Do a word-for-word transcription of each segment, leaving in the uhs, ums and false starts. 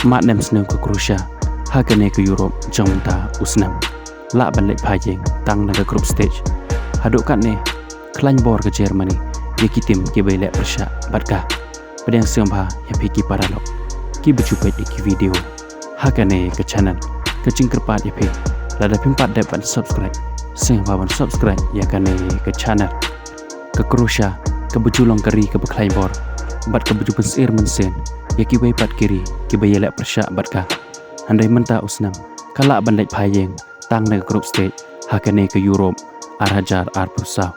Mad ne em sniew ka Croatia ha kane ka Europe jong mynta u snem. Lah ban leit phai ïeng tang na ka group stage. Haduh katne khlaiñ bor ka Germany ïa ki team kiba ïaleh pyrshah bad ka. Pdiang sngewbha ïa phi ki paralok kiba ju peit ïa ki video ha kane ka channel. Ka jingkyrpad ïa phi, lada phim pat dep ban subscribe, sngewbha ban subscribe ïa kane ka channel. Ka Croatia kaba ju long ka ri kaba khlaiñ bor bad kaba ju pynsyier mynsiem ïa kiwei pat ki ri kiba ïaleh pyrshah bad ka. Hynrei mynta u snem ka lah ban leit phai ïeng tang na ka group stage ha kane ka Europe ar hajar arphew saw.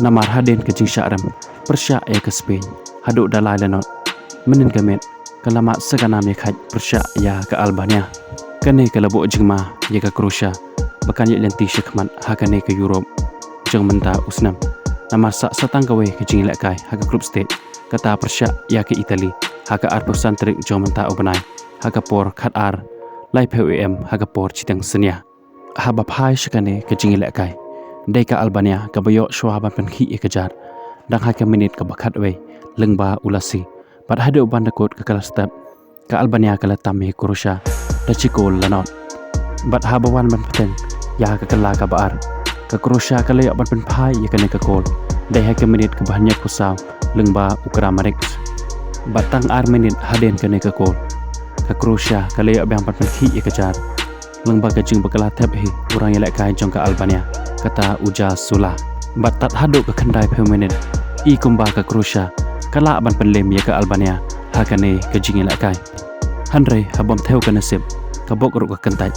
Namar hadien ka jingshah rem pyrshah ïa ka Spain haduh da lai la not, mynnin ka miet ka la mad sa ka nam ïa khaid pyrshah ïa ka Albania. Kane ka la buh jingma ïa ka Croatia ba kan ïaid lynti shakhmat ha kane ka Europe jong mynta u snem. Namar sa sa tang kawei ka jingïalehkai ha ka group stage, kata pyrshah ïa ka Italy ha ka arphew san tarik jong mynta u bnai ha ka por khatar laiphew A M ha ka por shiteng synñia. Haba phai sha kane ka jingïalehkai, dei ka Albania kaba ïoh shuwa ban pynkhih ïa ka jar dang ha ka minit kaba khatwei lyngba u Laci. Bad haduh ban da kut ka kylla step, ka Albania ka la tam ïa ka Croatia da shi kol la not. Bad haba wan ban bteng ïa ka kylla kaba ar, ka Croatia ka la ïoh ban pynphai ïa kane ka kol dei ha ka minit kaba hynñiewphew saw lyngba u Kramaric. Bad tang ar minit hadien kane ka kol, ka Croatia ka la ïoh biang ban pynkhih ïa ka jar lyngba ka jingba ka la thep hi u rangïalehkai jong ka Albania, kata u Jasula. Bad tad haduh ka khyndaiphew minit, i kumba ka Croatia ka lah ban pynlem ïa ka Albania ha kane ka jingïalehkai. Hynrei ha bym thew ka nasib, ka bok ruh ka kyntait.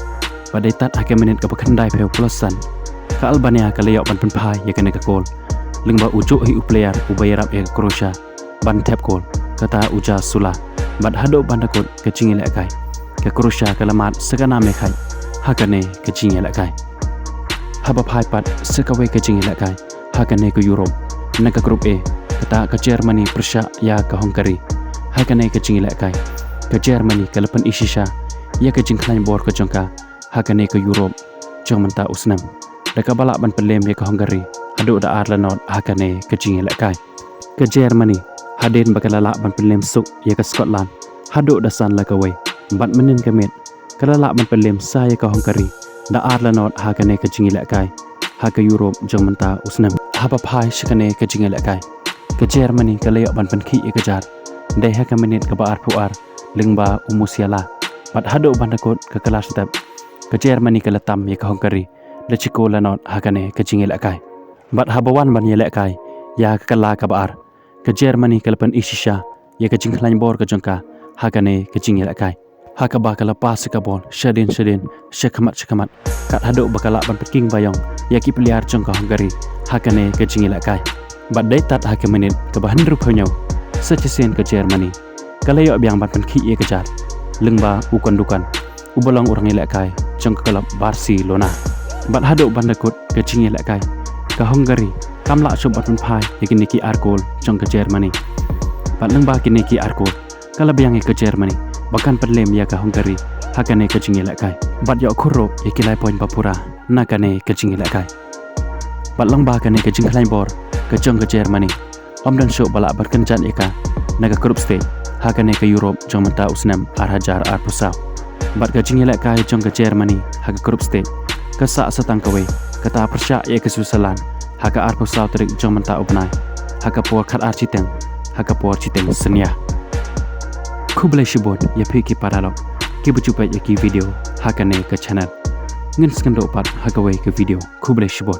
Bad dei tad ha ka minit kaba khyndaiphew plus san, ka Albania ka la ïoh ban pynphai ïa kane ka kol lyngba u juh hi u player uba ïarap ïa ka Croatia ban thep kol, kata u Jasula. Bad haduh ban da kut ka jingïalehkai, ka Croatia ka la mad sa ka nam ïa khaid ha kane ka jingïalehkai. Haba phai pat sa kawei ka jingïalehkai ha kane ka Europe, na ka group A, kata ka Germany pyrshah ïa ka Hungary. Ha kane ka jingïalehkai, ka Germany ka la pyni shisha ïa ka jingkhlaiñ bor ka jong ka ha kane ka Europe jong mynta u snem, da kaba lah ban pynlem ïa ka Hungary haduh da ar la not ha kane ka jingïalehkai. Ka Germany hadien ba ka la lah ban pynlem suk ïa ka Scotland haduh da san la kawei, bad mynnin ka miet ka la lah ban pynlem sa ïa ka Hungary da ar la not ha kane ka jingïalehkai ha ka Europe jong mynta u snem. Haba phai sha kane ka jingïalehkai, ka Germany ka la ïoh ban pynkhih ïa ka jar dei ha ka minit kaba arphew ar lyngba u Musiala. Bad haduh ban da kut ka kylla step, ka Germany ka la tam ïa ka Hungary da shi kol la not ha kane ka jingïalehkai. Bad haba wan ban ïalehkai ïa ka kylla kaba ar, ka Germany ka la pyni shisha ïa ka jingkhlaiñ bor ka jong ka ha kane ka jingïalehkai, ha kaba ka la pass ïa ka bol shadien shadien, shakhmat shakhmat, kat haduh ba ka lah ban pynking baïong ïa ki player jong ka Hungary ha kane ka jingïalehkai. Bad dei tad ha ka minit kaba hynriewphew hynñiew, sa shisien ka Germany ka la ïoh biang ban pynkhih ïa ka jar lyngba u Gundogan, uba long u rangïalehkai jong ka club Barcelona. Bad haduh ban da kut ka jingïalehkai, ka Hungary kam lah shuh ban pynphai ïa kine ki ar kol jong ka Germany. Bad lyngba kine ki ar kol, ka la biang ïa ka Germany ba kan pynlem ïa ka Hungary ha kane ka jingïalehkai bad ïoh khur ruh ïa ki lai point ba pura na kane ka jingïalehkai. Bad lyngba kane ka jingkhlaiñ bor ka jong ka Germany, ym don shuh ba lah ban kynjat ïa ka na ka group stage ha kane ka Europe jong mynta u snem ar hajar arphew saw. Bad ka jingïalehkai jong ka Germany ha ka group stage ka sah sa tang kawei, kata pyrshah ïa ka Switzerland ha ka arphew saw tarik jong mynta u bnai ha ka por khatar shiteng, ha ka por shiteng synñia. Khublei shibun ïa phi ki paralok kiba ju peit ïa ki video ha kane ka channel. Ngin sa ïakynduh pat ha kawei ka video. Khublei shibun.